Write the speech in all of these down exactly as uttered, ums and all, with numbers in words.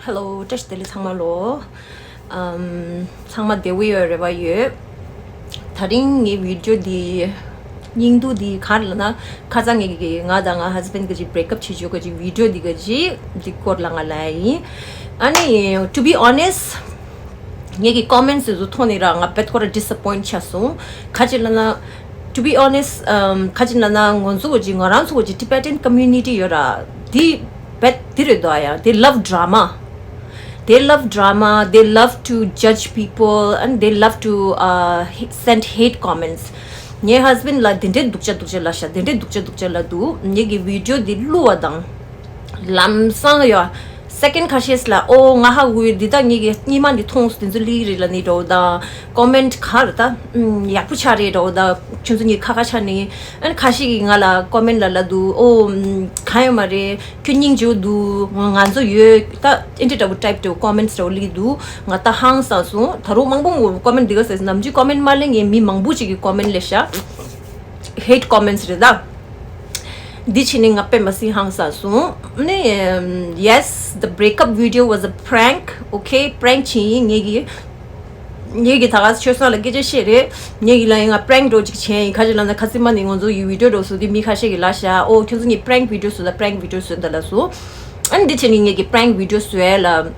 Hello, བཀྲ་ཤིས་བདེ་ལེགས་ཚང་མ་ལོ། ཨམ། ཚང་མ་བདེ་པོ་ཡོད་རེ་བ་ཡོད། དེ་རིང་ངའི་video འདི་སྙིང་བསྡུས་འདི་ག་རེ་ལབ་ན། ཁ་སང་ངེད་ཀྱི་ང་དང་ང་husband གི་break up བྱེད་ཆོག་གི་video འདི་གི་འདི་སྐོར་ལ་ང་ལབ་ཡིན། ཨ་ནི་to be honest ངེད་ཀྱི་comments དེ་ཚོ་མཐོང་ནས་ར་ང་དཔེ་ཁོ་ར་disappoint ཆགས་སོང་། ག་ཅི་ལབ་ན། To be honest, um, ག་ཅི་ལབ་ན་ང་ཚོ་གི་ང་རང་ཚོ་གི་Tibetan community ཡོད་ར། འདི་བེད་འདི་རེད་དོ་ཡ། They love drama. They love drama, they love to judge people, and they love to uh, send hate comments. ངའི་husband ལ་དེ་འདྲའི་སྡུག་ཅག་སྡུག་ཅག་ལབ་ཤག་དེ་འདྲའི་སྡུག་ཅག་སྡུག་ཅག་ལབ་འདུག་ངེད་ཀྱི་video འདི་བླུགས་པ་དང་། ལམ་སང་ཡ། Second ཁ་ཤས་ལ་ཨོ་ང་ཧ་གོ་ཡོད། འདི་དག་ངེད་ཀྱི་སྙིང་མ་འདི་མཐོང་སོང་། དེ་ཚོ་ལིག་རེད་ལབ་ནི་འདྲ་བོ་དང་། Comment ག་རེ་ད། ཨུམ། ཡག་པོ་ཆགས་རེད་འདྲ་བོ་དང་། ཁྱོད་ཚོ་གཉིས་ཁ་ཁ་ཆགས་ནི། ཨ་ནི་ཁ་ཤས་ཀྱིས་ང་ལ་comment ལ་ལབ་འདུག་ཨོ། ཨུམ། གང་ཡོད་མ་རེད། ཁྱོད་སྙིང་རྗེ་པོ་འདུག་ང་ང་ཚོ་ཡོད་ད། ཨེ་འདྲ་འདྲ་བོ་type འདྲ་བོ་comments འདྲ་བོ་ལིག་འདུག་ང་ད་ཧང་སངས་སོང་། ད་རུང་མང་པོ་ངོ་comment འདི་ག་ཟེར་ནམ་རྒྱུན་comment མ་ལེན་ངས་མི་མང་པོ་ཅིག་གིས་comment ལས་ཤག hate comments རེད་ད། འདི་བྱས་ནས་ང་དཔེ་མ་སྲིད་ཧང་སངས་སོང་། ནི། Yes, the breakup video was a prank. Okay, prank བྱས་ཡིན། ངེད་ཀྱི་ངེད་ཀྱི་ད་ག་ཆོས་སང་ལ་སྐད་ཆ་བཤད་རེད། ངེད་ཀྱི་ལ་ཡིན་ང་prank འདྲ་ཅིག་བྱས་ཡིན། ཁ་ཅིག་ལ་ན་ཁ་སི་མ་ནི་ང་ཚོ་ཡི་video འདྲ་སུ་དེ་མི་ཁ་ཤས་ཀྱི་ལ་ཤ་ཨོ་ཁྱོད་ཚོ་ངའི་prank video སུ་ད་prank video སུ་ད་ལ་སུ། ཨ་ནི་འདི་བྱས་ནས་ངེད་ཀྱི་prank video སུ་ལ།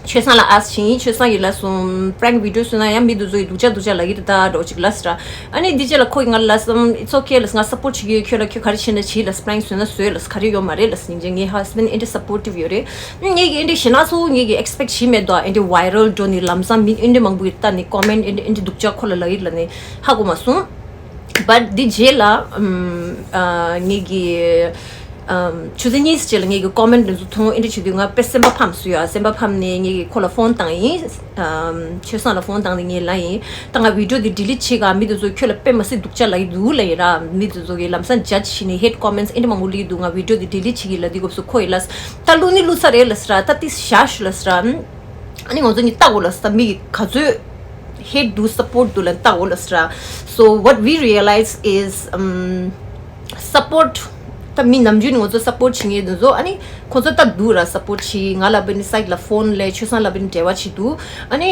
ཆོས་སང་ལ་ask བྱིན། ཆོས་སང་ཡིན་ལ་སོང་prank video སུ་ན་ཡང་མི་འདུག་ཚོ་ཡི་སྡུག་ཅག་སྡུག་ཅག་ལ་ཡིན་ད་འགྲོ་ཅིག་ལ་སྲ། ཨ་ནི་འདི་ཅེ་ལ་ཁོ་ཡི་ང་ལ་སམ་it's okay ལ་ང་support བྱེད་ཀྱི་ཡོད། ཁྱོད་ལ་ཁྱོད་ག་རེ་བྱེད་ན་བྱེད་ལ་prank བཟོས་ན་བཟོས་ལ་ག་རེ་ཡོད་མ་རེད་ལ། སྙིང་རྗེ། ངའི་husband ཨེ་འདྲ་supportive ཡོད་རེད། ངེད་ཀྱི་ཨེ་འདྲ་ཞེ་ན་སོ་ངེད་ཀྱི་expect བྱེད་མེད་དོ། ཨེ་འདྲ་viral འགྲོ་ནི་ལམ་སང་མི་ཨེ་འདྲ་མང་པོ་ཡི་ལྟ་ནི་comment ཨེ་འདྲ་ཨེ་འདྲ་སྡུག་ཅག་ཁོ་ལ་ལ་ཡིན་ལ་ནི་ཧ་གོ་མ་སོང་། But འདི་རྗེས་ལ་ངེད་ཀྱི། ཆུ་ཚོད་གཉིས་རྗེས་ལ་ངེད་ཀྱི་comment འདི་ཚོ་མཐོང་། ཨེ་འདྲ་བྱེད་དུས་ང་དཔེ་སེམས་པ་ཕམ་སོང་ཡ། སེམས་པ་ཕམ་ནས་ངེད་ཀྱི་ཁོ་ལ་phone བཏང་ཡིན། ཆོས་སང་ལ་phone བཏང་ནས་ངས་ལབ་ཡིན། ད་ང་video འདི་delete བྱེད་ག་མི་འདི་ཚོ་ཁྱོད་ལ་དཔེ་མ་སྲིད་སྡུག་ཅག་ལབ་ཀྱི་འདུག་ལབ་ཡིན་ར། མི་འདི་ཚོ་གི་ལམ་སང་judge བྱེད་ནས་hate comments ཨེ་འདྲ་མང་པོ་ལབ་ཀྱི་འདུག་ང་video འདི་delete བྱེད་ཀྱི་ལབ་དུས་སྐབས་སུ་ཁོ་ཡིས་ལབ། ད་བླུག་ནི་བླུག་ཚར་རེད་ལབ་སྲ། ད་ཏིས་བཞག་ཞུ་ལབ་སྲ། ཨ་ནི་ང་ཚོ་གཉིས་ལྟ་དགོས་ལབ་སྲ། མི་གི་ག་ཚོད་hate འདུག support འདུག་ལབ་ལྟ་དགོས་ལབ་སྲ། So what we realize is, um, support ད་མི་ནམ་རྒྱུན་ང་ཚོ་support བྱེད་མཁན་དེ་ཚོ་ཨ་ནི་ཁོ་ཚོ་ད་འདུག་ར། support བྱེད། ང་ལ་བ་ནི་side ལ་phone ལས་ཆོས་སང་ལ་བ་ནི་འབྲེལ་བ་བྱེད་འདུག་ཨ་ནི་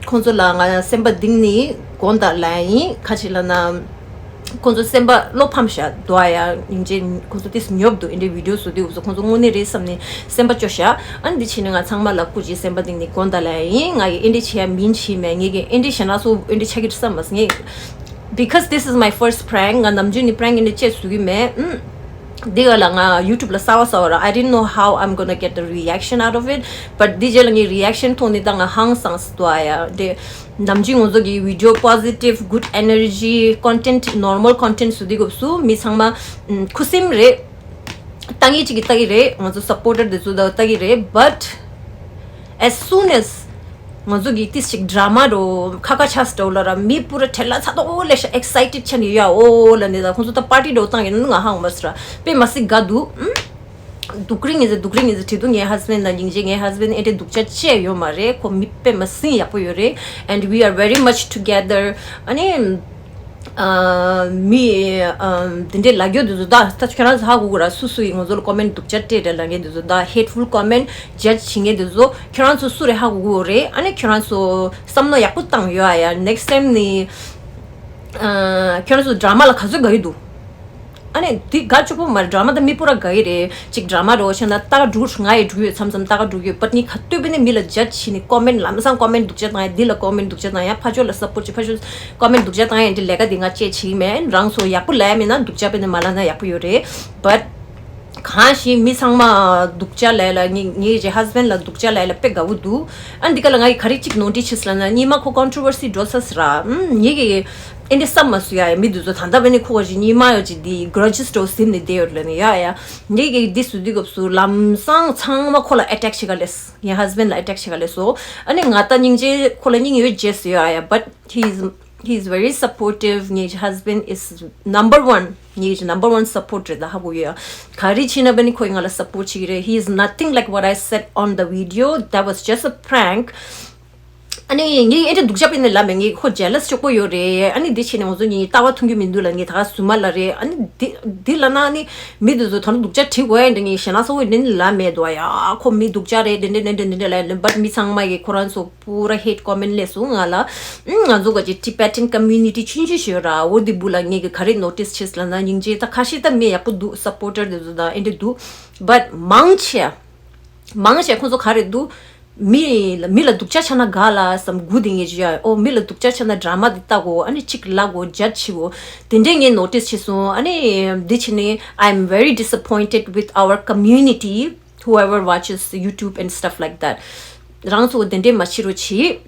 ཁོ་ཚོ་ལ་ང་སེམས་པ་གཏིང་ནས་དགོངས་དག་ལབ་ཡིན། ཁ་ཅིག་ལབ་ན་ཁོ་ཚོ་སེམས་པ་བློ་ཕམ་ཤག་འདུག་ཨ་ཡ། སྙིང་རྗེ། ཁོ་ཚོ་ཏིས་ཉོབ་འདུག་ཨེ་འདྲའི་video བཟོ་དུས་ཁོ་ཚོ་དངོས་གནས་རེད་བསམ་ནས་སེམས་པ་སྐྱོ་ཤག་ཨ་ནི་འདི་བྱས་ནས་ང་ཚང་མ་ལ་སྐུ་མཁྱེན་སེམས་པ་གཏིང་ནས་དགོངས་དག་ལབ་ཡིན། ང་ཡི་ཨེ་འདྲའི་བྱེད་ཡ་མིན་བྱེད་མེད། ངེད་ཀྱི་ཨེ་འདྲའི་བྱེད་ན་སོ་ཨེ་འདྲའི་ཆགས་ཀྱི་བསམ་མ་ངེད། Because this is my first prank. ང་ནམ་རྒྱུན་ནི་prank ཨེ་འདྲ་བྱེད་བཟོ་གི་མེད། ཨུམ། འདི་ག་ལ་ང་YouTube ལ་གསར་པ་གསར་པ་ར། I didn't know how I'm gonna get the reaction out of it. But འདི་རྗེས་ལ་ངའི་reaction མཐོང་ནི་ད་ང་ཧང་སངས་སུ་འདུག་ཨ་ཡ། དེ་ནམ་རྒྱུན་ང་ཚོ་གི་video positive good energy content normal content བཟོ་དུས་སྐབས་སུ་མི་ཚང་མ་ཨུམ་ཁུ་སིམ་རེད། ལྟ་མཁན་གཅིག་གིས་ལྟ་གི་རེད། ང་ཚོ་supporter དེ་ཚོ་ད་ལྟ་གི་རེད། But as soon as ང་ཚོ་གི་ཏིས་ཅིག་drama འགྲོ་ཁ་ཁ་ཆགས་འགྲོ་ལ་ར་མི་པུ་ར་བྲེལ་ལ་ཚ་ཏོག་ལས་ཤ་excited ཆ་ནི་ཡ་ཨོ་ལ་ནི་ད་ཁོང་ཚོ་ད་party འགྲོ་བཏང་ཡིན་ན་ང་ཧང་མ་སི་ར་དཔེ་མ་སི་དགའ་འདུག་ཨུམ། སྡུག་རིང་ངེ་ཟེར་སྡུག་རིང་ངེ་ཟེར་བྲིས་འདུག་ངའི་husband ལ་སྙིང་རྗེ། ངའི་husband ཨེ་འདྲའི་སྡུག་ཅག་བྱས་ཡོད་མ་རེད། ཁོ་མི་དཔེ་མ་སི་ཡག་པོ་ཡོད་རེད། And we are very much together. ཨ་ནི། ཨ། མི། ཨ། དེ་འདྲའི་ལབ་རྒྱུ་དེ་ཚོ་ད་ད་ཁྱོད་རང་ཚོ་ཧ་གོ་གོ་ར། སུ་སུ་ཡིས་ང་ཚོ་ལ་comment སྡུག་ཅག་སྤྲད་རེད་ལབ་མཁན་དེ་ཚོ་ད་hateful comment judge བྱེད་མཁན་དེ་ཚོ་ཁྱོད་རང་ཚོ་སུ་རེད་ཧ་གོ་གོ་རེད། ཨ་ནི་ཁྱོད་རང་ཚོ་བསམ་བློ་ཡག་པོ་བཏང་ཡོད་ཨ་ཡ། next time ནི། ཨ། ཁྱོད་རང་ཚོ་drama ལ་ག་ཚོད་དགའ་ཡི་འདུག་ཨ་ནི་འདི་དགའ་ཆོག་པོ་མ་རེད། drama ད་མི་པུ་ར་དགའ་ཡི་རེད། ཅིག་drama འགྲོ་བྱས་ན་ལྟ་ག་འགྲོ་གི་ང་ཡི་འགྲོ་གི་ཡོད། མཚམས་མཚམས་ལྟ་ག་འགྲོ་གི་ཡོད། but ནི་ག་དུས་པ་ནི་མི་ལ་judge བྱེད་ནི་comment ལམ་སང་comment སྡུག་ཅག་བཏང་ཡ། འདི་ལ་comment སྡུག་ཅག་བཏང་ཡ། ཕ་ཕྱོགས་ལ་support བྱེད་ཕ་ཕྱོགས་comment སྡུག་ཅག་བཏང་ཡ། འདི་ལས་ཀ་འདི་ང་བྱེད་བྱེད་ཀྱི་མེད། རང་ཚོ་ཡག་པོ་ལབ་ཡ་མེད་ན་སྡུག་ཅག་པ་ནི་མ་ལབ་ན་ཡག་པོ་ཡོད་རེད། But གང་ཞིག་མི་ཚང་མ་སྡུག་ཅག་ལབ་ལ་ངེད་ངེད་ཀྱི་husband ལ་སྡུག་ཅག་ལབ་ལ་དཔེ་དགའ་བོ་འདུག་ཨ་འདི་ག་ལ་ང་ཡི་ག་རེ་གཅིག་ནོར་འཁྲུལ་བྱས་ལབ་ན་སྔོན་མ་ཁོ་controversy འགྲོ་ས་ཟེར་ར། ཨུམ། ངེད་ཀྱི་ཨེ་འདྲ་བསམ་མ་སོང་ཡ་ཡ། མི་འདི་ཚོ་ད་ལྟ་བ་ནི་ཁོ་ག་ཞིག་སྔོན་མ་ཡོད་ཅིག་འདི་grudges འགྲོ་ཟིན་ནས་བསྡད་ཡོད་ལ་ནི་ཡ་ཡ། ངེད་ཀྱི་འདི་བཟོ་དུས་སྐབས་སུ་ལམ་སང་ཚང་མ་ཁོ་ལ་attack བྱེད་ག་ལས། ངའི་husband ལ་attack བྱེད་ག་ལས་སོ། ཨ་ནི་ང་ད་སྙིང་རྗེ་ཁོ་ལ་སྙིང་ཡོད་རྗེས་སུ་ཡོད་ཨ་ཡ། But he is He is very supportive. ངའི་husband is number one. ངའི་number one support རེད་ད་ཧ་གོ་ཡོད། ག་རེ་བྱས་ན་བ་ནི་ཁོས་ང་ལ་support བྱེད་ཀྱི་རེད། He is nothing like what I said on the video. That was just a prank. ཨ་ནི་ངས་ཨེ་འདྲ་སྡུག་ཅག་དཔེ་ནས་ལབ་མེད། ངས་ཁོ་ཇེ་ལ་སི་ཆོག་པོ་ཡོད་རེད། ཨ་ནི་འདི་བྱས་ནས་ང་ཚོ་གཉིས་ལྟ་བ་མཐུན་གྱི་མི་འདུག་ལབ། ངས་ད་ག་སུ་མ་ལ་རེད། ཨ་ནི་འདི་འདི་ལབ་ན་ཨ་ནི་མི་འདི་ཚོ་ད་ནི་སྡུག་ཅག་བྲིས་དགོས་ཨེ་འདྲ་ངས་ཞེ་ན་ས་བོ་འདི་ནི་ལབ་མེད་དོ་ཡ། ཁོ་མི་སྡུག་ཅག་རེད་འདི་འདྲ་འདི་འདྲ་འདི་འདྲ་ལབ་ནི། བཊ་མི་ཚང་མ་གིས་ཁོ་རང་ཚོ་པུ་ར་ཧེ་ཊི་ཀོ་མེན་ཊི་སླེབས་སོང་ང་ལ། ཨ་ང་ཚོ་ག་ཅིག་ཊི་བེ་ཊན་ཀོ་མིའུ་ནི་ཊི་ཆུང་ཆུང་ཞིག་ཡོད་ར། འོ་འདི་སྦུག་ལ་ངས་ག་རེ་ནོ་ཊིས་བྱས་ལབ་ན། སྙིང་རྗེ། ད་ཁ་ཤས་ད་མི་ཡག་པོ་འདུག་སཔོར་ཊར་འདི་ཚོ་ད་ཨེ་འདྲ་འདུག་བཊ་མང་ཆེ་མང་ཆེ་ཁོ་ཚོ་ག་རེ་འདུག་མི་ལ་མི་ལ་སྡུག་ཅག་ཆགས་ན་དགའ་ལ་བསམ། སྒུག་དེ་ངས་བརྗོད་ཡ། ཨོ་མི་ལ་སྡུག་ཅག་ཆགས་ན་ཌ་ར་མ་དེ་ལྟ་དགོས། ཨ་ནི་གཅིག་ལབ་དགོས། ཇ་ཇི་བྱེད་དགོས། དེ་འདྲས་ངས་ནོ་ཊིས་བྱས་སོང་། ཨ་ནི་འདི་བྱས་ནས་I'm very disappointed with our community, whoever watches YouTube and stuff like that. རང་ཚོ་དེ་འདྲས་མ་བྱེད་རོགས་བྱེད།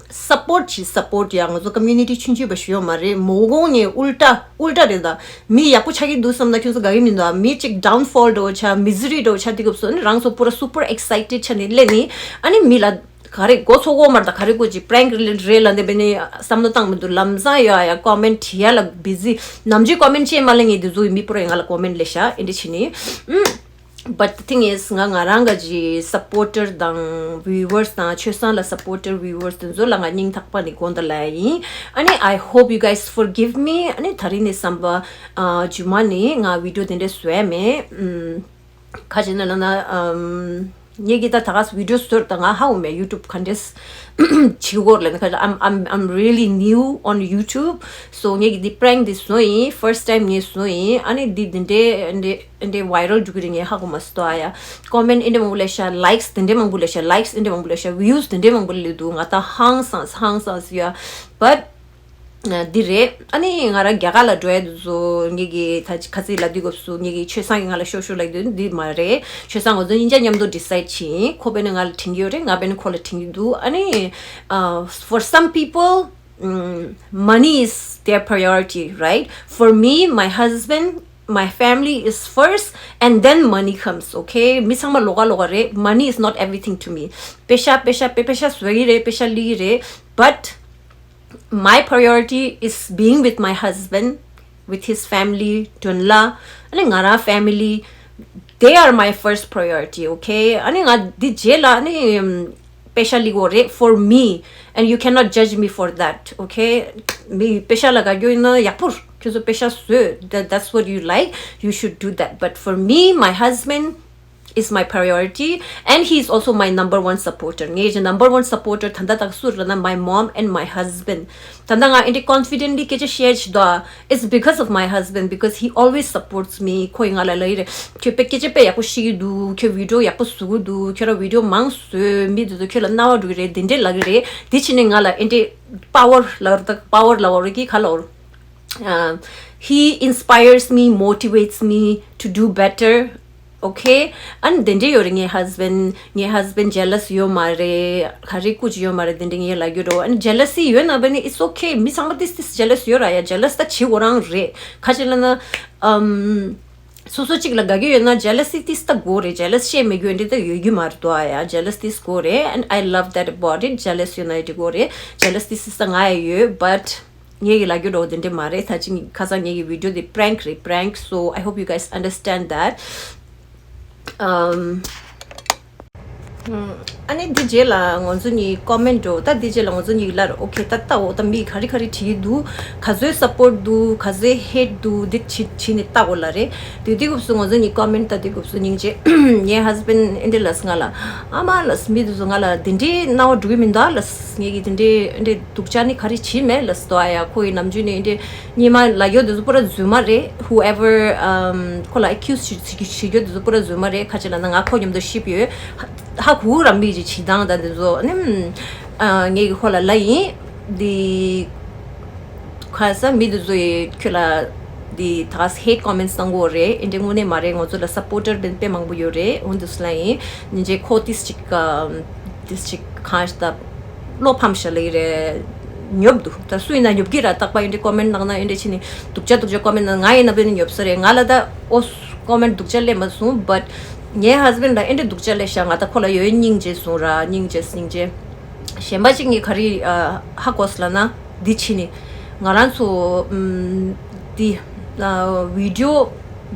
སཔོར་ཊི་བྱེད། སཔོར་ཊི་ཡ། ང་ཚོ་ཀོ་མིའུ་ནི་ཊི་ཆུང་ཆུང་བ་ཞིག་ཡོད་མ་རེད། མོ་གོང་ནས་ཨུལ་ཊ་ཨུལ་ཊ་རེད་ད། མི་ཡག་པོ་ཆགས་ཀྱི་འདུག་བསམ་ན་ཁྱོད་ཚོ་དགའ་གི་མི་འདུག་མི་གཅིག་ཌའུན་ཕོལ་འདྲ་བོ་ཆགས། མི་ཟི་རི་འདྲ་བོ་ཆགས། དེ་སྐབས་སུ་ནི་རང་ཚོ་པུ་ར་སུ་པར་ཨེག་སའི་ཊེཌ་ཆགས་ནས་སླེབས་ནས་ཨ་ནི་མི་ལ་ག་རེ་མགོ་ཚོ་གོ་མར་ད་ག་རེ་གོ་ཅིག་པྲེང་རེད་ལབ་ནས་བྱས་ནས་བསམ་བློ་བཏང་མི་འདུག་ལམ་སང་ཡོད་ཡ། ཀོ་མེན་ཊི་བྲིས་ཡ་ལ་བི་ཟི། ནམ་རྒྱུན་ཀོ་མེན་ཊི་བྱེད་མ་ལེ་ངས་དེ་ཚོ་གི་མི་པུ་ར་ཡ་ང་ལ་ཀོ་མེན་ཊི་སླེབས་ཤག་ཨེ་འདྲ་བྱས་ནས། ཨུམ། But the thing is, ང་ང་རང་ག་ཅིག་སཔོར་ཊར་དང་བིའུ་ཝར་སི་དང་ཆོས་བཟང་ལ་སཔོར་ཊར་བིའུ་ཝར་སི་དེ་ཚོ་ལ་ང་སྙིང་ཐག་པ་ནས་དགོངས་དག་ལབ་ཡ་ཡིན། ཨ་ནི་I hope you guys forgive me. ཨ་ནི་ད་རིང་ནས་བསམ་པ་ཨ་རྗེས་མ་ནས་ང་བི་ཌི་ཡོ་དེ་འདྲས་བཟོ་ཡ་མེད། ཨམ། ག་ཅི་ན་ན་ན་ཨམ། ངེད་ཀྱིས་ད་ད་ག་བི་ཌི་ཡོ་བཟོས་ད་ང་ཧ་གོ་མེད། ཡུ་ཊུབ་ག་འདྲས་བྱེད་དགོས་ལབ་ན། ག་ཅི། I'm, I'm, I'm really new on YouTube. So ངེད་ཀྱིས་འདི་པྲེང་འདི་བཟོས་ཡིན། ཕར་སི་ཊི་ཊའིམ་ངས་བཟོས་ཡིན། ཨ་ནི་འདི་འདི་འདྲས་འདྲས་འདྲས་བྷའི་རལ་འགྲོ་གི་རེད་ངས་ཧ་གོ་མ་སོང་། ཨ་ཡ། ཀོ་མེན་ཊི་འདི་འདྲས་མང་པོ་སླེབས་ཤག་ལའིཀ་སི་འདི་འདྲས་མང་པོ་སླེབས་ཤག་ལའིཀ་སི་འདི་འདྲས་མང་པོ་སླེབས་ཤག་བིའུ་སི་འདི་འདྲས་མང་པོ་སླེབས་འདུག་ང་ད་ཧང་སངས་ཧང་སངས་ཡ། བཊ་འདི་རེད། ཨ་ནི་ང་རང་རྒྱ་གར་ལ་འགྲོ་ཡ་འདུག་བཟོ། ངེད་ཀྱིས་ད་ཁ་ཚིག་ལབ་དུས་སྐབས་སུ་ངེད་ཀྱིས་ཆོས་བཟང་གིས་ང་ལ་ཤོག་ཤོག་ལབ་དུས་འདི་མ་རེད། ཆོས་བཟང་ང་ཚོ་གཉིས་ཆ་མཉམ་དུ་ཌི་སའིཌ་བྱས་ཡིན། ཁོ་དཔེར་ན་ང་ལ་དྲན་གྱི་ཡོད་རེད། ང་དཔེར་ན་ཁོ་ལ་དྲན་གྱི་འདུག་ཨ་ནི་ཨ། For some people, mm, money is their priority, right? For me, my husband, my family is first, and then money comes, okay? མི་ཚང་མ་ལོགས་ཀ་ལོགས་ཀ་རེད། Money is not everything to me. པེ་ཤ་པེ་ཤ་པེ་པེ་ཤ་བཟོ་གི་རེད། པེ་ཤ་སླེབས་ཀྱི་རེད། But my priority is being with my husband, with his family, དོན་ལ། ཨ་ནི་ང་རང་ཕེ་མི་ལི། They are my first priority, okay? ཨ་ནི་ང་འདི་རྗེས་ལ་ཨ་ནི་ཨམ། པེ་ཤ་སླེབས་དགོས་རེད། For me, and you cannot judge me for that, okay? མི་པེ་ཤ་ལ་དགའ་རྒྱུ་ཡིན་ན་ཡག་པོ། ཁྱོད་ཚོ་པེ་ཤ་བཟོས། That, that's what you like, you should do that. But for me, my husband is my priority, and he is also my number one supporter. ངའི་གི་number one supporter ད་ལྟ་ད་ག་སུ་རེད་ལབ་ན། My mom and my husband. ད་ལྟ་ང་ཨེ་འདྲ་ཀོན་ཕི་ཌེན་ཊི་ལི་སྐད་ཆ་བཤད་བྱེད་དོ། It's because of my husband, because he always supports me. ཁོ་ཡིས་ང་ལ་ལབ་ཀྱི་རེད། ཁྱོད་དཔེ་སྐད་ཆ་དཔེ་ཡག་པོ་བཤད་ཀྱི་འདུག་ཁྱོད་བི་ཌི་ཡོ་ཡག་པོ་བཟོ་གི་འདུག་ཁྱོད་རང་བི་ཌི་ཡོ་མང་བཟོས། མི་དེ་ཚོ་ཁྱོད་ལ་རྣ་བ་འགྲོ་གི་རེད། དེ་འདྲས་ལབ་ཀྱི་རེད། དེ་བྱས་ནས་ང་ལ་ཨེ་འདྲས་པ་ཝར་ལབ་རེད། པ་ཝར་ལབ་རེད་ཀྱི་ག་ལབ་རེད། Uh, he inspires me, motivates me to do better. Okay? And དེ་འདྲས་ཡོད་རེད། ངའི་ཧས་བྷེན་ངའི་ཧས་བྷེན་ཇེ་ལ་སི་ཡོད་མ་རེད། ག་རེ་ཀུ་ཅི་ཡོད་མ་རེད། དེ་འདྲས་ངས་ལབ་རྒྱུ་རེད། And jealousy ཡོད་ན་བས་ནི་it's okay. མི་ཚང་མ་ཏིས་ཏིས་ཇེ་ལ་སི་ཡོད་ར་ཡ། ཇེ་ལ་སི་ད་བྱེད་དགོས་རང་རེད། ག་ཅི་ལབ་ན། ཨམ། སོ་སོ་གཅིག་ལ་དགའ་གི་ཡོད་ན་ཇེ་ལ་སི་ཏིས་ད་དགོས་རེད། ཇེ་ལ་སི་བྱེད་མི་དགོས་འདྲ་ད་ཡོད་རྒྱུ་མ་རེད་དོ་ཨ་ཡ། ཇེ་ལ་སི་ཏིས་དགོས་རེད། And I love that about it. ཇེ་ལ་སི་ཡོད་ན་ཡོད་དགོས་རེད། ཇེ་ལ་སི་ཏིས་ད་ང་ཡ་ཡོད། But ངེད་ཀྱི་ལབ་རྒྱུ་འདྲ་བོ་དེ་འདྲས་མ་རེད། ད་ཅི་ཁ་སང་ངེད་ཀྱི་བི་ཌི་ཡོ་དེ་པྲེང་རེད། Prank. So I hope you guys understand that. Um, ཨ་ནི་འདི་རྗེས་ལ་ང་ཚོ་གཉིས་ཀོ་མེན་ཊི་འགྲོ། ད་འདི་རྗེས་ལ་ང་ཚོ་གཉིས་ལར་ཨོ་ཁེ་ད་ལྟ་འོ་ད་མི་ག་རེ་ག་རེ་བྲིས་འདུག་ག་ཚོད་སཔོར་ཊི་འདུག་ག་ཚོད་ཧེ་ཊི་འདུག་འདི་བྲིས་བྲིས་ནས་ལྟ་དགོས་ལ་རེད། དེ་དུས་སྐབས་སུ་ང་ཚོ་གཉིས་ཀོ་མེན་ཊི་ལྟ་དུས་སྐབས་སུ་སྙིང་རྗེ། ངའི་ཧས་བྷེན་ཨེ་འདྲས་ལབ་སོང་ང་ལ། ཨ་མ་ལབ་སོང་། མི་དེ་ཚོ་ང་ལ་འདི་འདྲའི་སྣང་བ་འགྲོ་གི་མི་འདུག་ཨ་ལབ་སོང་། ངེད་ཀྱིས་འདི་འདྲའི་ཨེ་འདྲའི་སྡུག་ཅག་ནི་ག་རེ་བྱས་མེད་ལབ་སོང་། ཨ་ཡ་ཁོ་ཡི་ནམ་རྒྱུན་ནས་ཨེ་འདྲའི་སྙེ་མ་ལབ་ཡོད་དེ་ཚོ་པུ་ར་རྫུན་མ་རེད། Whoever, um, ཁོ་ལ་ཨེ་ཁིའུ་སི་བྱེད་བྱེད་བྱེད་རྒྱུ་དེ་ཚོ་པུ་ར་རྫུན་མ་རེད། ག་ཅི་ལབ་ན་ང་ཁོ་མཉམ་དུ་གཤིབ་ཡོད། ཧ་ཧ་གོ་ར་མི་གི་བྱེད་སྟངས་དང་དེ་ཚོ་ནི། ཨ་ངེད་ཀྱིས་ཁོ་ལ་ལབ་ཡིན། འདི་ཁ་སང་མི་དེ་ཚོ་ཡི་ཁྱོད་ལ་འདི་ད་ཧེ་ཊི་ཀོ་མེན་ཊི་བཏང་གི་ཡོད་རེད། ཨེ་འདྲའི་དངོས་གནས་མ་རེད། ང་ཚོ་ལ་སཔོར་ཊར་དཔེ་དཔེ་མང་པོ་ཡོད་རེད། འོ་འདུག་སེ་ལབ་ཡིན། ཉིན་རྗེས་ཁོ་ཏིས་ཅིག་ཨ་ཏིས་ཅིག་གང་ཞིག་ད་བློ་ཕམ་ཤག་ལབ་ཀྱི་རེད། ཉོབ་འདུག་ད་སུ་ཡིན་ན་ཉོབ་ཀྱི་ར། རྟག་པར་ཨེ་འདྲའི་ཀོ་མེན་ཊི་གནང་ན་ཨེ་འདྲའི་བྱས་ནས་སྡུག་ཅག་སྡུག་ཅག་ཀོ་མེན་ཊི་གནང་། ང་ཡིན་ན་དཔེ་ནི་ཉོབ་ས་རེད། ང་ལ་ད་ཨོ་ཀོ་མེན་ཊི་སྡུག་ཅག་སླེབས་མ་སོང་། བཊ་ངའི་ཧས་བྷེན་ལ་ཨེ་འདྲའི་སྡུག་ཅག་སླེབས་ཤག་ང་ད་ཁོ་ལ་ཡོད་སྙིང་རྗེ་སོང་ར། སྙིང་རྗེ་སྙིང་རྗེ། གཞན་པ་ཅིག་ངས་ག་རེ་ཨ་ཧ་གོ་སོང་ལབ་ན། འདི་བྱས་ནས་ང་རང་ཚོ་ཨམ་འདི་ཨ་བི་ཌི་ཡོ་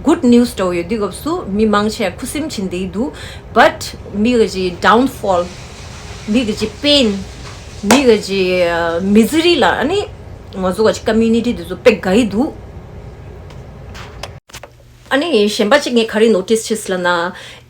གུཌ་ནིའུ་སི་འདྲ་བོ་ཡོད་དུས་སྐབས་སུ་མི་མང་ཆེ་ཁུ་སིམ་བྱས་བསྡད་འདུག་བཊ་མི་གི་ཅིག་ཌའུན་ཕོལ། མི་གི་ཅིག་པེན། མི་ག་ཅི་མི་ཚེ་རིང་ལ་ཨ་ནི་ང་ཚོ་ག་ཅི་ཀོ་མིའུ་ནི་ཊི་དེ་ཚོ་དཔེ་དགའ་ཡི་འདུག་ཨ་ནི་གཞན་པ་གཅིག་ངས་ག་རེ་ནོ་ཊིས་བྱས་ལབ་ན།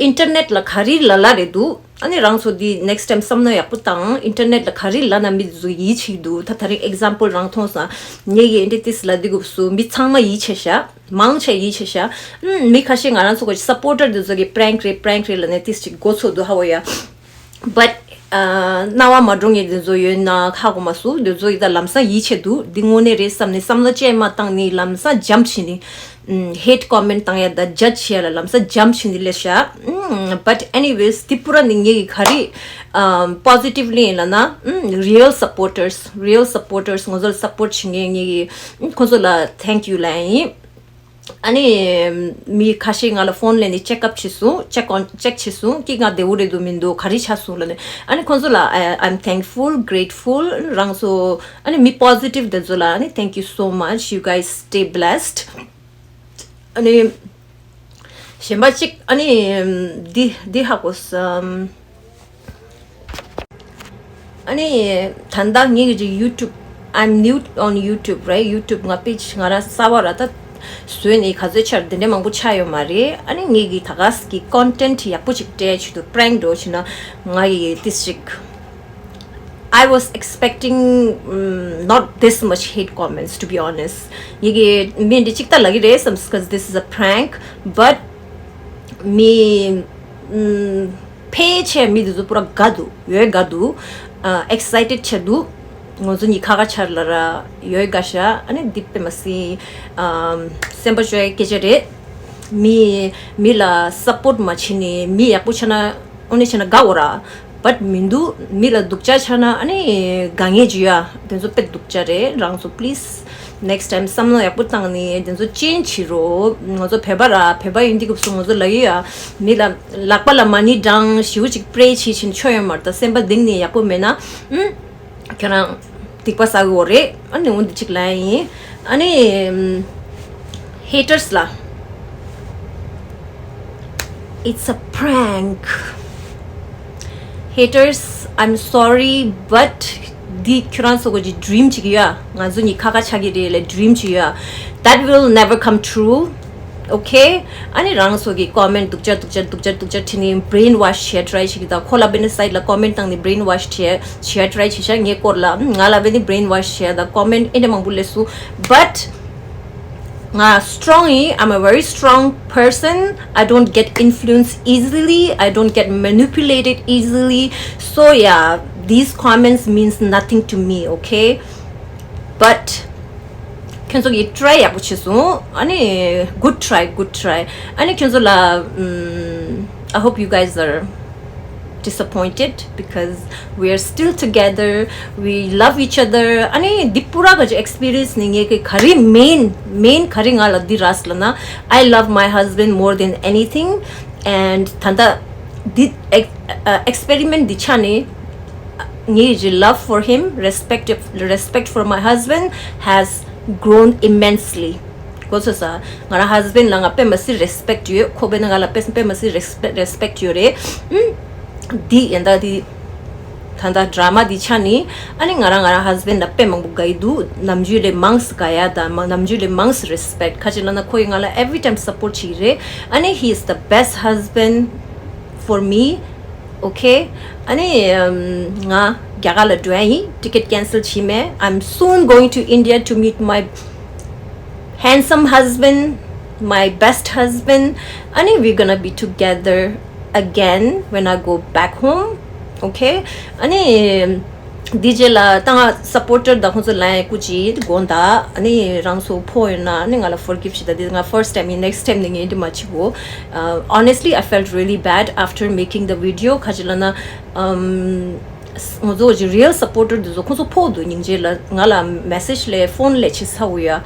ཨིན་ཊར་ནེཊ་ལ་ག་རེ་ལབ་ལབ་རེད་འདུག་ཨ་ནི་རང་ཚོ་འདི་ནེགསི་ཊའིམ་བསམ་བློ་ཡག་པོ་བཏང་། ཨིན་ཊར་ནེཊ་ལ་ག་རེ་ལབ་ན་མི་དེ་ཚོ་ཡིད་ཆེས་འདུག་ད་ད་རིང་ཨེག་ཛམ་པལ་རང་མཐོང་སོང་། ངས་ཀྱི་ཨེ་འདྲ་ཏིས་ལབ་འདི་དགོས་སུ་མི་ཚང་མ་ཡིད་ཆེས་ཤག་མང་ཆེ་ཡིད་ཆེས་ཤག་ཨུམ། མི་ཁ་ཤས་ང་རང་ཚོ་གི་སབ་པོར་ཊར་དེ་ཚོ་གི་པྲེང་རེད་པྲེང་རེད་ལབ་ནས་ཏིས་ཅིག་མགོ་ཚོས་འདུག་ཧ་བོ་ཡ། བཊ་ཨ་རྣ་བ་མ་འགྲོ་མཁན་དེ་ཚོ་ཡོད་ན་ཧ་གོ་མ་སོང་། དེ་ཚོ་ཡི་ད་ལམ་སང་ཡིད་ཆེས་འདུག་འདི་དངོས་གནས་རེད་བསམ་ནས་བསམ་བློ་ཅན་མ་བཏང་ནི་ལམ་སང་འཇམ་ཕྱིན་ནི། ཧེཊ་ཀོ་མེན་ཊི་བཏང་ཡ་ད་ཇཇ་བྱེད་ཡ་ལ་ལམ་སང་འཇམ་ཕྱིན་ནི་ལས་ཤ། བཊ་ཨེ་ནི་ཝེས་དེ་པུ་ར་ནི་ངེད་ཀྱི་ག་རེ་པོ་ཟི་ཊིབ་ལི་ཡིན་ལབ་ན། རི་ཡལ་སབ་པོར་ཊར་སི་རི་ཡལ་སབ་པོར་ཊར་སི་ང་ཚོ་ལ་སབ་པོར་ཊི་བྱེད་མཁན་ངེད་ཀྱི་ཁོང་ཚོ་ལ་ཐེང་ཀིའུ་ལབ་ཡིན། ཨ་ནི་མི་ཁ་ཤས་ང་ལ་ཕོན་ལས་ནས་ཅེག་ཨབ་བྱས་སོང་། ཅེག་ཨོན་ཅེག་བྱས་སོང་། ཀི་ང་བདེ་བོ་རེད་འདུག་མི་འདུག་ག་རེ་ཆགས་སོང་ལབ་ནས། ཨ་ནི་ཁོང་ཚོ་ལ་I- I'm thankful, grateful. རང་ཚོ་ཨ་ནི་མི་པོ་ཟི་ཊིབ་དེ་ཚོ་ལ་ཨ་ནི་thank you so much, you guys stay blessed. ཨ་ནི་གཞན་པ་གཅིག་ཨ་ནི་འདི་འདི་ཧ་གོ་སོང་། ཨ་ནི་ད་ལྟ་ངེད་ཀྱི་ཡུ་ཊུབ། I'm new on YouTube, right? ཡུ་ཊུབ་ང་པེ་ཇི་ང་རང་གསར་པ་ར་ད་བཟོས་ནས་ག་ཚོད་ཆར་དེ་འདྲའི་མང་པོ་ཆགས་ཡོད་མ་རེད། ཨ་ནི་ངེད་ཀྱི་ད་ག་ས་གི་ཀོན་ཊེན་ཊི་ཡག་པོ་ཅིག་སྤྲད་ཆེད་དུ་པྲེང་འགྲོ་བྱས་ན་ང་ཡི་ཏིས་ཅིག I was expecting, um, not this much hate comments, to be honest. ངེད་ཀྱི་མི་འདི་ཅིག་ད་ལབ་ཀྱི་རེད་བསམ། Because this is a prank, but མི་ཕལ་ཆེར་མི་དེ་ཚོ་པུ་ར་དགའ་འདུག་ཡོད་དགའ་འདུག་ཨེག་སའི་ཊེཌ་ཆེ་འདུག་ང་ཚོ་གཉིས་ཁ་ཁ་ཆར་ལ་ར་ཡོད་དགའ་ཤག་ཨ་ནི་འདི་དཔེ་མ་སྲིད་སེམས་པ་སྐྱོ་ཡ་སྐད་ཆ་རེད། མི་མི་ལ་སབ་པོར་ཊི་མ་བྱེད་ནས་མི་ཡག་པོ་ཆགས་ན་ཨོ་ནི་བྱས་ན་དགའ་འོ་ར། བཊ་མི་འདུག་མི་ལ་སྡུག་ཅག་ཆགས་ན་ཨ་ནི་དགའ་ངེས་ཅིག་ཡོད། དེ་ཚོ་དཔེ་སྡུག་ཅག་རེད། རང་ཚོ་པི་ལི་སི་ནེགསི་ཊའིམ་བསམ་བློ་ཡག་པོ་བཏང་ནས་དེ་ཚོ་ཅེན་ཇི་བྱེད་རོགས། ང་ཚོ་བོད་པ་ར་བོད་པ་ཡིན་དུས་སྐབས་སུ་ང་ཚོ་ལབ་ཡོད་ཡ། མི་ལ་ལག་པ་ལ་མ་ཎི་བགྲང་ཞེ་པོ་ཅིག་པྲེ་བྱེད་བཞིན་ཆོ་ཡོད་མ་རེད། ད་སེམས་པ་གཏིང་ནས་ཡག་པོ་མེད་ན་ཨུམ། ཁྱོད་རང་སྡིག་པ་བསགས་ཀྱི་ཡོད་རེད། ཨ་ནི་འོ་འདི་གཅིག་ལབ་ཡ་ཡིན། ཨ་ནི་ཧེ་ཊར་སི་ལ། It's a prank. Haters, I'm sorry, but འདི་ཁྱོད་རང་ཚོ་གི་ཌི་རིམ་ཅིག་ཡོད། ང་ཚོ་གཉིས་ཁ་ཁ་ཆགས་ཀྱི་རེད་ལབ་ཌི་རིམ་ཅིག་ཡོད། That will never come true. Okay? ཨ་ནི་རང་ཚོ་གི་ཀོ་མེན་ཊི་སྡུག་ཅག་སྡུག་ཅག་སྡུག་ཅག་བྲིས་ནས་བྷི་རེན་ཝོཤ་བྱེད་ཊ་རའི་བྱེད་ཀྱི། ད་ཁོ་ལ་བེ་ནི་སའིཌ་ལ་ཀོ་མེན་ཊི་བཏང་ནས་བྷི་རེན་ཝོཤ་བྱེད་བྱེད་ཊ་རའི་བྱེད་ཤག་ངའི་སྐོར་ལ་ང་ལ་བེ་ནི་བྷི་རེན་ཝོཤ་བྱེད། ད་ཀོ་མེན་ཊི་ཨེ་འདྲ་མང་པོ་སླེབས་སོང་། བཊ་ང་སི་ཊོང་ཡིན། I'm a very strong person. I don't get influenced easily. I don't get manipulated easily. So yeah, these comments means nothing to me, okay? But ཁྱོད་ཚོ་གིས་ཊ་རའི་ཡག་པོ་བྱས་སོང་། ཨ་ནི་good try, good try. ཨ་ནི་ཁྱོད་ཚོ་ལ་ཨམ། I hope you guys are disappointed because we are still together, we love each other. ཨ་ནི་འདི་པུ་ར་ག་ཅི་ཨེག་སི་པི་རི་ཡེན་སི་ནི་ངེད་ཀྱི་ག་རེ་མེན་མེན་ག་རེ་ང་ལ་འདི་རག་ལབ་ན། I love my husband more than anything. And ད་ལྟ་འདི་ཨེག་ཨེག་སི་པེ་རི་མེན་ཊི་འདི་ཆ་ནས་ངེད་ཀྱི་love for him, respect, respect for my husband has grown immensely. གོ་སོང་ས། ང་རང་ཧ་སི་བྷེན་ཌི་ལ་ང་དཔེ་མ་སྲིད་རེ་སི་པེག་ཊི་ཡོད། ཁོ་པས་ན་ང་ལ་དཔེ་དཔེ་མ་སྲིད་རེ་སི་པེག་ཊི་རེ་སི་པེག་ཊི་ཡོད་རེད། ཨུམ། འདི་ཡིན་ད་འདི། ད་ལྟ་ཌ་ར་མ་འདི་ཆ་ནི། ཨ་ནི་ང་རང་ང་རང་ཧ་སི་བྷེན་ཌི་ལ་དཔེ་མང་པོ་དགའ་ཡི་འདུག་ནམ་རྒྱུན་ལས་མང་སི་དགའ་ཡ་དང་མ་ནམ་རྒྱུན་ལས་མང་སི་རེ་སི་པེག་ཊི། ཁ་ཅིག་ལབ་ན་ཁོ་ཡིས་ང་ལ་every time support བྱེད་ཀྱི་རེད། ཨ་ནི་he is the best husband for me. Okay. ཨ་ནི་ང་རྒྱ་གར་ལ་འགྲོ་ཡ་ཡིན། ཊི་ཀེ་ཊི་ཁེན་སེལ་བྱས་མེད། I'm soon going to India to meet my handsome husband, my best husband. ཨ་ནི་we're gonna be together again when I go back home. Okay. ཨ་ནི་འདི་རྗེས་ལ་ད་ང་སབ་པོར་ཊར་དང་ཁོང་ཚོ་ལ་ཡང་སྐུ་མཁྱེན་དགོངས་དག་ཨ་ནི་རང་ཚོ་ཕོག་ཡོད་ན་ཨ་ནི་ང་ལ་ཕོར་གིབ་བྱེད་དང་། འདི་ང་first time ཡིན། next time ནས་ངས་འདི་མ་བྱེད་གོ། Uh, honestly, I felt really bad after making the video. ཁ་ཅིག་ལབ་ན། ཨམ། ང་ཚོ་གི་རི་ཡལ་སབ་པོར་ཊར་འདི་ཚོ་ཁོང་ཚོ་ཕོག་འདུག་སྙིང་རྗེ་ལ་ང་ལ་མེ་སེ་ཇི་ལས་ཕོན་ལས་བྱེད་ཚར་འོ་ཡ།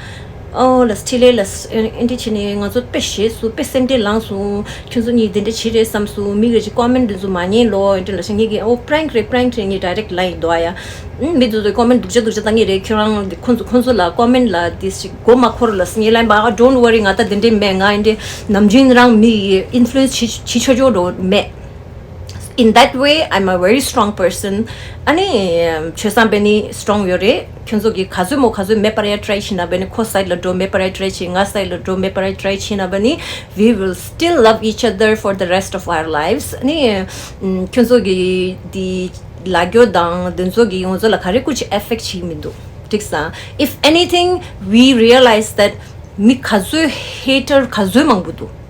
ཨོ་ལ་སི་ཊི་ལེ་ལ་སི་ཨེ་འདི་བྱས་ནས་ང་ཚོ་དཔེ་ཞེད་སོང་། དཔེ་སེམས་ཁྲལ་ལངས་སོང་། ཁྱོད་ཚོ་གཉིས་འདི་འདྲ་བྱེད་རེད་བསམ་སོང་། མི་གི་ཅིག་ཀོ་མེན་ཊི་འདི་ཚོ་མ་ཉན་ལོ་འདི་ལ་ཞེ་ངེད་ཀྱི་ཨོ་པྲེང་རེད་པྲེང་རེད། ངས་ཌའི་རེག་ལབ་ཡིན་འདུག་ཨ་ཡ། ཨུམ། མི་འདི་ཚོ་ཀོ་མེན་ཊི་སྡུག་ཅག་སྡུག་ཅག་བཏང་གི་རེད། ཁྱོད་རང་འདི་ཁོང་ཚོ་ཁོང་ཚོ་ལ་ཀོ་མེན་ཊི་ལ་འདི་ཞིག་མགོ་མ་འཁོར་ལ་སི་ངས་ལབ་ཡིན་པ། ཨ་don't worry. ང་ད་འདི་འདྲས་མེད། ང་འདི་འདྲས་ནམ་རྒྱུན་རང་མི་ཡི་ཨིན་ཕུ་ལུ་ཨེན་སི་བྱེད་བྱེད་ཆོག་ཆོག་འགྲོ་མེད། In that way, I'm a very strong person. ཨ་ནི་བྱས་ཙང་བས་ནི་སི་ཊོང་ཡོད་རེད། ཁྱོད་ཚོ་གིས་ག་ཚོད་མོ་ག་ཚོད་མེད་པར་ཡ་ཊ་རའི་བྱེད་ན་བས་ནི། ཁོ་སའིཌ་ལ་འགྲོ་མེད་པར་ཡ་ཊ་རའི་བྱེད། ང་སའིཌ་ལ་འགྲོ་མེད་པར་ཡ་ཊ་རའི་བྱེད་ན་བས་ནི། We will still love each other for the rest of our lives. ཨ་ནི་ཁྱོད་ཚོ་གིས་འདི་ལབ་རྒྱུ་དང་དེ་ཚོ་གིས་ང་ཚོ་ལ་ག་རེ་ཀུ་ཅི་ཨེ་ཕེག་ཊི་བྱེད་ཀྱི་མི་འདུག་འགྲིག་སོང་། If anything, we realize that མི་ག་ཚོད་ཧེ་ཊར་ག་ཚོད་མང་པོ་འདུག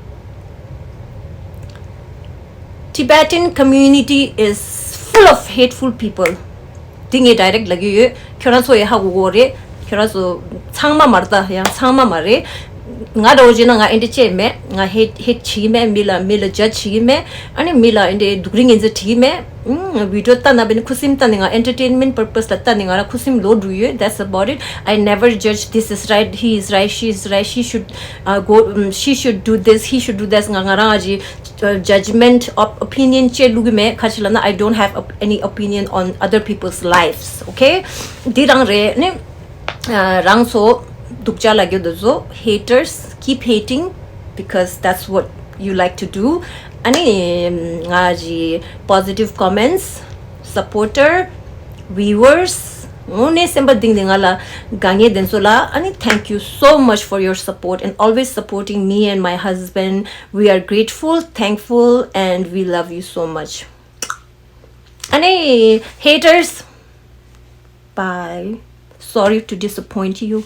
Tibetan community is full of hateful people. དེ་ངས་ཌའི་རེག་ལབ་ཀྱི་ཡོད། ཁྱོད་རང་ཚོ་ཡང་ཧ་གོ་གོ་རེད། ཁྱོད་རང་ཚོ་ཚང་མ་མ་རེད། ད་ཡང་ཚང་མ་མ་རེད། ང་འདྲ་བོ་བྱས་ན་ང་ཨེ་འདྲ་བྱས་མེད། ང་ཧེ་ཊི་ཧེ་ཊི་བྱེད་ཀྱི་མེད། མི་ལ་མི་ལ་ཇཇ་བྱེད་ཀྱི་མེད། ཨ་ནི་མི་ལ་ཨེ་འདྲ་སྡུག་རུས་ངན་ཚད་བྱེད་ཀྱི་མེད། ཨུམ། བི་ཌི་ཡོ་ལྟ་ན་བས་ནི་ཁུ་སིམ་ལྟ་ནི། ང་ཨེན་ཊར་ཊེན་མེན་པར་པས་ལ་ལྟ་ནི་ང་རང་ཁུ་སིམ་ལོག་འགྲོ་ཡོད། That's about it. I never judge. This is right, he is right, she is right, she should, uh, go, um, she should do this, he should do this. ང་ང་རང་ཨ་ཅི་ཇཇ་མེན་ཊི་ཨོ་པི་ནི་ཡན་བཅས་བླུག་གི་མེད། ག་ཅི་ལབ་ན། I don't have op- any opinion on other people's lives. Okay? འདི་རང་རེད། ནི་ཨ་རང་ཚོ་སྡུག་ཅག་ལབ་རྒྱུ་འདི་ཚོ། Haters, keep hating because that's what you like to do. ཨ་ནི་ང་ཅི་positive comments, supporter, viewers, དངོས་གནས་སེམས་པ་གཏིང་ནས་ང་ལ་དགའ་ངེས་དེ་ཚོ་ལ་ཨ་ནི་thank you so much for your support and always supporting me and my husband. We are grateful, thankful, and we love you so much. ཨ་ནི་haters, bye. Sorry to disappoint you.